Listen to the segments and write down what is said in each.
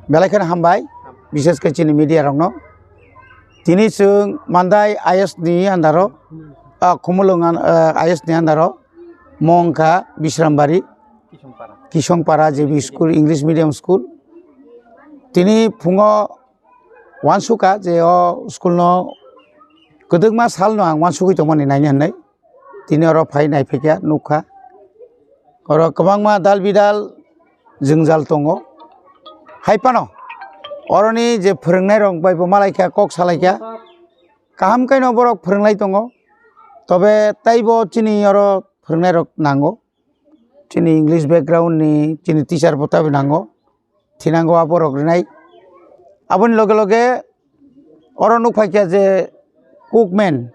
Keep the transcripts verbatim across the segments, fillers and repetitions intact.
Belai kheno hambai, bishes khe chini media rokno. Tini chwng Mandai I S ni andaro, ah, Khumulwng an-, ah, I S ni andaro, mong kha Bishrambari, Kisongpara J B School, English Medium School. Tini phungo uansukha je o school no kwdwkma salno ang uansugwi tongmani naina hinwi. Tini oro phai naiphaikha, nukha. Oro kwbangma dal bidal jwngjal tongo. Hai phano oroni je phwrwngnairok bai bo malaikha, kok salaikha. Kaham khe no borok phwrwnglai tongo. Tobe taibo chini oro phwrwngnairok nango. Chini English background ni chini teacher bo tabuk nango. Thinango aborok rinai. Aboni loge loge oro nukphaikha je Cookman,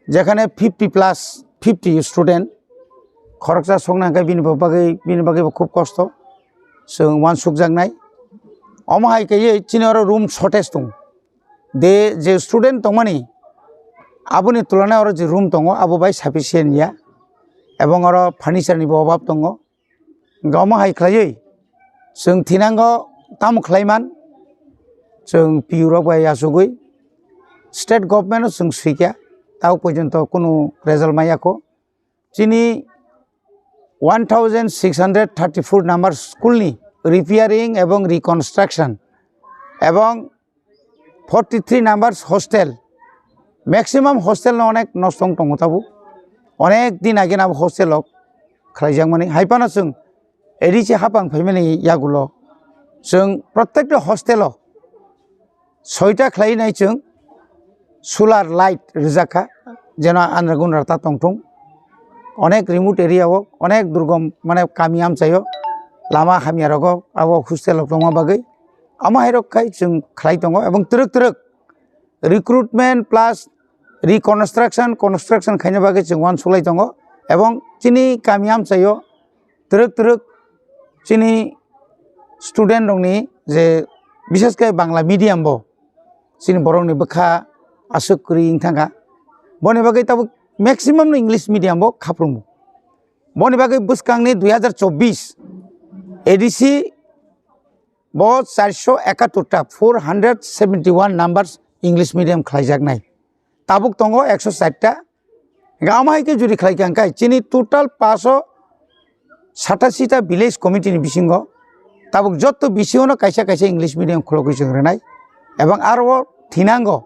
jekhane fifty plus fifty student, khoroksa sokna hwnkhe bini bo bagwi, bini bagwi bo khub kosto, chwng uansukjaknai. Omo hai khe chini oro room shortage tongo. De je student tongmani, aboni tulana oro je room tongo, abo bai sufficient ya, ebong oro furniture ni bo obab tongo. Hwnkhe omo hai khlaiwi chwng thinango tamo khlaiman, chwng P U rok bai achugwi state government o chwng swikha, tao porjonto kunu result maya kho. Chini one thousand six hundred thirty-four number school ni repairing ebong reconstruction ebong forty three numbers hostel, maximum hostel no onek nosto wng tongo tabuk, onek din age abo hostel rok khlaijakmani. Hai phano chwng A D C hapang phaimani yagulo chwng protekta hostel o soita khlai nai chwng solar light rijak kha, jeno andra gundra ta tongthung. Onek remote area o, onek durgom mane kami amchai o lama hamya rogo abo hostel rok tongma bagwi. Amo hai rok khai chwng khlai tongo ebong twrwk twrwk recruitment plus reconstruction, construction khaina bagwi chwng uansuklai tongo ebong chini kami amchai o twrwk twrwk chini student rokni je bishes khe Bangla medium bo chini borokni bwkha aswk kwrwi wng thangkha. Boni bagwi tabuk maximum no English medium bo khaprwngo. Boni bagwi bwskangni dui hazar chobbish A D C bo charso ekattor ta, four hundred seventy one numbers English medium khlaijaknai. Tabuk tongo ekso char ta. Hingkhe amo hai khe juri khlai kha hingkhe chini total paso satashi ta village committee ni bisingo tabuk jotto bisingo no kaisa kaisa English medium khulogwi chwng rwnai. Ebong aro thinango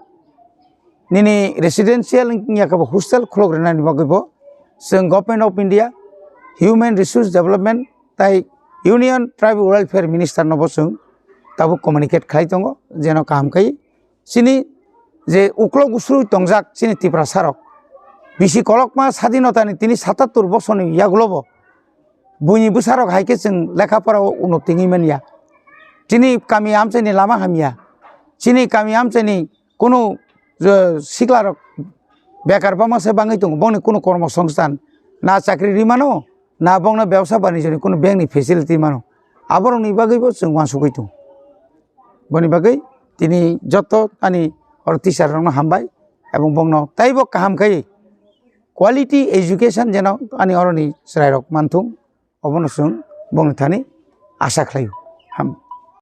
nini residential wngya khe bo hostel khulok rwnani bagwi bo chwng Government of India, Human Resource Development tai Union Tribal Welfare Minister no bo chwng tabuk communicate khlai tongo, jeno kaham khai chini je uklok usrui tongjak chini Tiprasa rok bisi kolokma sadinotani tini satattor bosorni yagulo bo buini bwsarok hai khe chwng lekha pora o unnoti wngwi manya. Chini kami amchaini lama hamya, chini kami amchaini kunu, je, siklarok bekar bangma se bangwi tongo, bongni kunu kormo songsthan na chakri ri mano, na bongno bebsa banijoni kunu bankni facility mano, aborokni bagwibo chwng uansugwi tongo. Boni bagwi tini joto ani oro teacher rokno hambai ebong bongno taibo kaham khai quality education jeno ani oroni chwrairok manthung, obono chwng bongni thani asa khlaio. Ham.